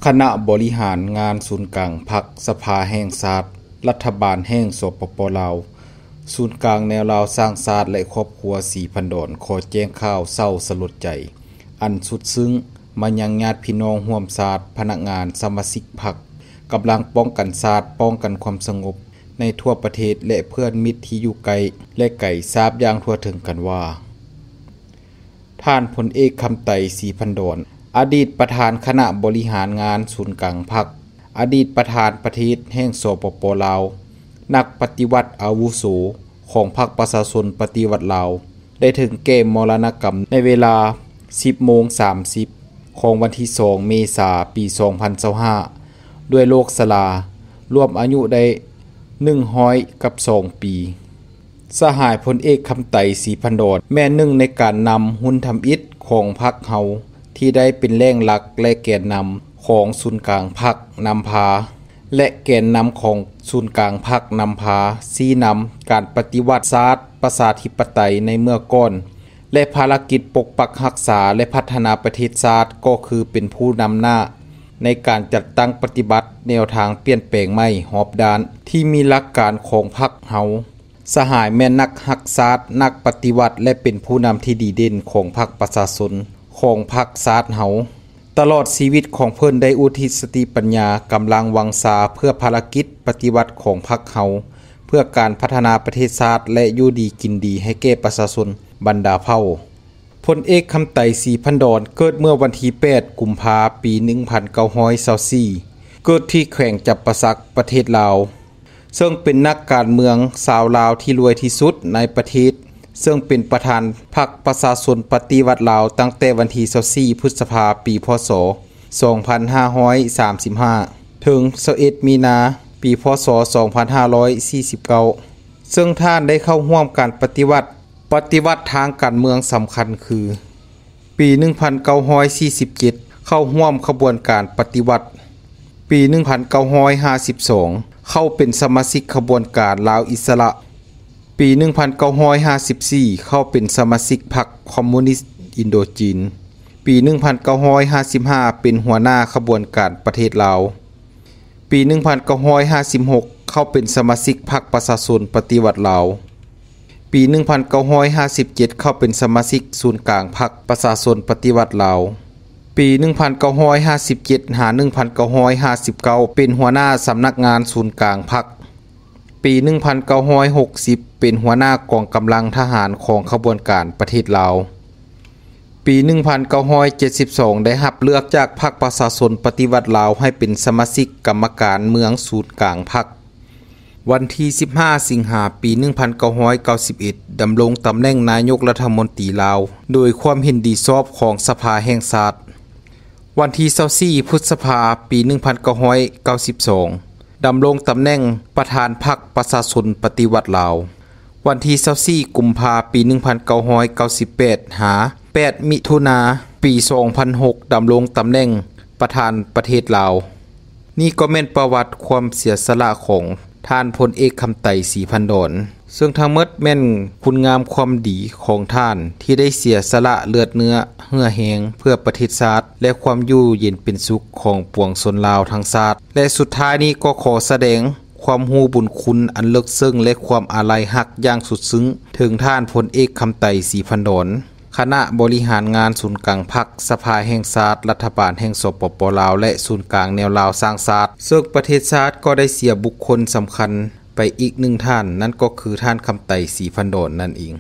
ຄະນະບໍລິຫານງານສູນກາງພັກ ສະພາແຫ່ງຊາດ ລັດຖະບານແຫ່ງ ສປປ ລາວ, ສູນກາງແນວລາວສ້າງຊາດ ແລະ ຄອບຄົວສີພັນດອນ ຂໍແຈ້ງຂ່າວເສົ້າສະຫຼົດໃຈ ອັນສຸດຊຶ້ງມາຍັງຍາດພີ່ນ້ອງຮ່ວມຊາດ, ພະນັກງານ, ສະມາຊິກພັກ, ກຳລັງປ້ອງກັນຊາດ, ປ້ອງກັນຄວາມສະຫງົບໃນທົ່ວປະເທດ ແລະ ເພື່ອນມິດທີ່ຢູ່ໃກ້ ແລະ ໄກ ຊາບຢ່າງທົ່ວເຖິງກັນວ່າ ທ່ານ ພົນເອກ ຄຳໄຕ ສີພັນດອນ, ອະດີດປະທານຄະນະບໍລິຫານງານສູນກາງພັກ, ອະດີດປະທານປະເທດແຫ່ງ ສປປ ລາວ, ນັກປະຕິວັດອາວຸໂສຂອງພັກປະຊາຊົນປະຕິວັດລາວ ໄດ້ເຖິງແກ່ມໍລະນະກຳໃນເວລາສິບໂມງສາມສິບ ຂອງວັນທີສອງ ເມສາ ປີສອງພັນຊາວຫ້າ ດ້ວຍໂລກຊະລາ, ລວມອາຍຸໄດ້ໜຶ່ງຮ້ອຍກັບສອງປີ. ສະຫາຍ ພົນເອກ ຄຳໄຕ ສີພັນດອນ ແມ່ນໜຶ່ງໃນການນຳຮຸ່ນທຳອິດຂອງພັກເຮົາ ທີ່ໄດ້ເປັນແຫຼ່ງຫຼັກ ແລະ ແກນນຳຂອງສູນກາງພັກນຳພາ ແລະ ແກນນຳຂອງສູນກາງພັກນຳພາ ຊີ້ນຳການປະຕິວັດຊາດປະຊາທິປະໄຕໃນເມື່ອກ່ອນ ແລະ ພາລະກິດປົກປັກຮັກສາ ແລະ ພັດທະນາປະເທດຊາດ ກໍຄືເປັນຜູ້ນຳໜ້າໃນການຈັດຕັ້ງປະຕິບັດແນວທາງປ່ຽນແປງໃໝ່ຮອບດ້ານ ທີ່ມີຫຼັກການຂອງພັກເຮົາ. ສະຫາຍແມ່ນນັກຮັກຊາດ, ນັກປະຕິວັດ ແລະ ເປັນຜູ້ນຳທີ່ດີເດັ່ນຂອງພັກປະຊາຊົນ, ຂອງພັກຊາດເຮົາ. ຕະຫຼອດຊີວິດຂອງເພິ່ນໄດ້ອຸທິດສະຕິປັນຍາ, ກຳລັງວັງຊາ ເພື່ອພາລະກິດປະຕິວັດຂອງພັກເຮົາ, ເພື່ອການພັດທະນາປະເທດຊາດ ແລະ ຢູ່ດີກິນດີໃຫ້ແກ່ປະຊາຊົນບັນດາເຜົ່າ. ພົນເອກ ຄຳໄຕ ສີພັນດອນ ເກີດເມື່ອວັນທີແປດ ກຸມພາ ປີໜຶ່ງພັນເກົ້າຮ້ອຍຊາວສີ່ ເກີດທີ່ແຂວງຈຳປາສັກ ປະເທດລາວ. ເຊິ່ງເປັນນັກການເມືອງຊາວລາວທີ່ລວຍທີ່ສຸດໃນປະເທດ, ເຊິ່ງເປັນປະທານພັກປະຊາຊົນປະຕິວັດລາວ ຕັ້ງແຕ່ວັນທີຊາວສີ່ ພຶດສະພາ ປີ ພ.ສ. ສອງພັນຫ້າຮ້ອຍສາມສິບຫ້າ ເຖິງຊາວເອັດ ມີນາ ປີ ພ.ສ. ສອງພັນຫ້າຮ້ອຍສີ່ສິບເກົ້າ ເຊິ່ງທ່ານໄດ້ເຂົ້າຮ່ວມການປະຕິວັດ, ປະຕິວັດທາງການເມືອງສຳຄັນຄື ປີໜຶ່ງພັນເກົ້າຮ້ອຍສີ່ສິບເຈັດ ເຂົ້າຮ່ວມຂະບວນການປະຕິວັດ, ປີໜຶ່ງພັນເກົ້າຮ້ອຍຫ້າສິບສອງ ເຂົ້າເປັນສະມາຊິກຂະບວນການລາວອິດສະຫຼະ, ປີໜຶ່ງພັນເກົ້າຮ້ອຍຫ້າສິບສີ່ ເຂົ້າເປັນສະມາຊິກພັກຄອມມູນິດອິນໂດຈີນ, ປີໜຶ່ງພັນເກົ້າຮ້ອຍຫ້າສິບຫ້າ ເປັນຫົວໜ້າຂະບວນການປະເທດລາວ. ປີໜຶ່ງພັນເກົ້າຮ້ອຍຫ້າສິບຫົກ ເຂົ້າເປັນສະມາຊິກພັກປະຊາຊົນປະຕິວັດລາວ. ປີໜຶ່ງພັນເກົ້າຮ້ອຍຫ້າສິບເຈັດ ເຂົ້າເປັນສະມາຊິກສູນກາງພັກປະຊາຊົນປະຕິວັດລາວ. ປີໜຶ່ງພັນເກົ້າຮ້ອຍຫ້າສິບເຈັດ ຫາ ໜຶ່ງພັນເກົ້າຮ້ອຍຫ້າສິບເກົ້າ ເປັນຫົວໜ້າສຳນັກງານສູນກາງພັກ. ປີໜຶ່ງພັນເກົ້າຮ້ອຍຫົກສິບ ເປັນຫົວໜ້າກອງກຳລັງທະຫານຂອງຂະບວນການປະເທດລາວ. ປີໜຶ່ງພັນເກົ້າຮ້ອຍເຈັດສິບສອງ ໄດ້ຮັບເລືອກຈາກພັກປະຊາຊົນປະຕິວັດລາວໃຫ້ເປັນສະມາຊິກກຳມະການເມືອງສູນກາງພັກ. ວັນທີສິບຫ້າ ສິງຫາ ປີໜຶ່ງພັນເກົ້າຮ້ອຍເກົ້າສິບເອັດ ດຳລົງຕຳແໜ່ງນາຍົກລັດຖະມົນຕີລາວ ໂດຍຄວາມເຫັນດີຊອບຂອງສະພາແຫ່ງຊາດ. ວັນທີຊາວສີ່ ພຶດສະພາ ປີໜຶ່ງພັນເກົ້າຮ້ອຍເກົ້າສິບສອງ ດຳລົງຕຳແໜ່ງປະທານພັກປະຊາຊົນປະຕິວັດລາວ. ວັນທີຊາວສີ່ ກຸມພາ ປີໜຶ່ງພັນເກົ້າຮ້ອຍເກົ້າສິບແປດ ຫາ ແປດ ມິຖຸນາ ປີສອງພັນຫົກ ດຳລົງຕຳແໜ່ງປະທານປະເທດລາວ. ນີ້ກໍແມ່ນປະຫວັດຄວາມເສຍສະຫຼະຂອງທ່ານ ພົນເອກ ຄຳໄຕ ສີພັນດອນ, ເຊິ່ງທັງໝົດແມ່ນຄຸນງາມຄວາມດີຂອງທ່ານ ທີ່ໄດ້ເສຍສະຫຼະເລືອດເນື້ອເຫື່ອແຮງເພື່ອປະເທດຊາດ ແລະ ຄວາມຢູ່ເຢັນເປັນສຸກຂອງປວງຊົນລາວທັງຊາດ. ແລະ ສຸດທ້າຍນີ້ກໍຂໍສະແດງຄວາມຮູ້ບຸນຄຸນອັນເລິກເຊິ່ງ ແລະ ຄວາມອາໄລຮັກຢ່າງສຸດຊຶ້ງເຖິງທ່ານ ພົນເອກ ຄຳໄຕ ສີພັນດອນ, ຄະນະບໍລິຫານງານສູນກາງພັກ, ສະພາແຫ່ງຊາດ, ລັດຖະບານແຫ່ງ ສປປ ລາວ ແລະ ສູນກາງແນວລາວສ້າງຊາດ, ເຊິ່ງປະເທດຊາດກໍໄດ້ເສຍບຸກຄົນສຳຄັນໄປອີກໜຶ່ງທ່ານ, ນັ້ນກໍຄືທ່ານ ຄຳໄຕ ສີພັນດອນ ນັ້ນເອງ.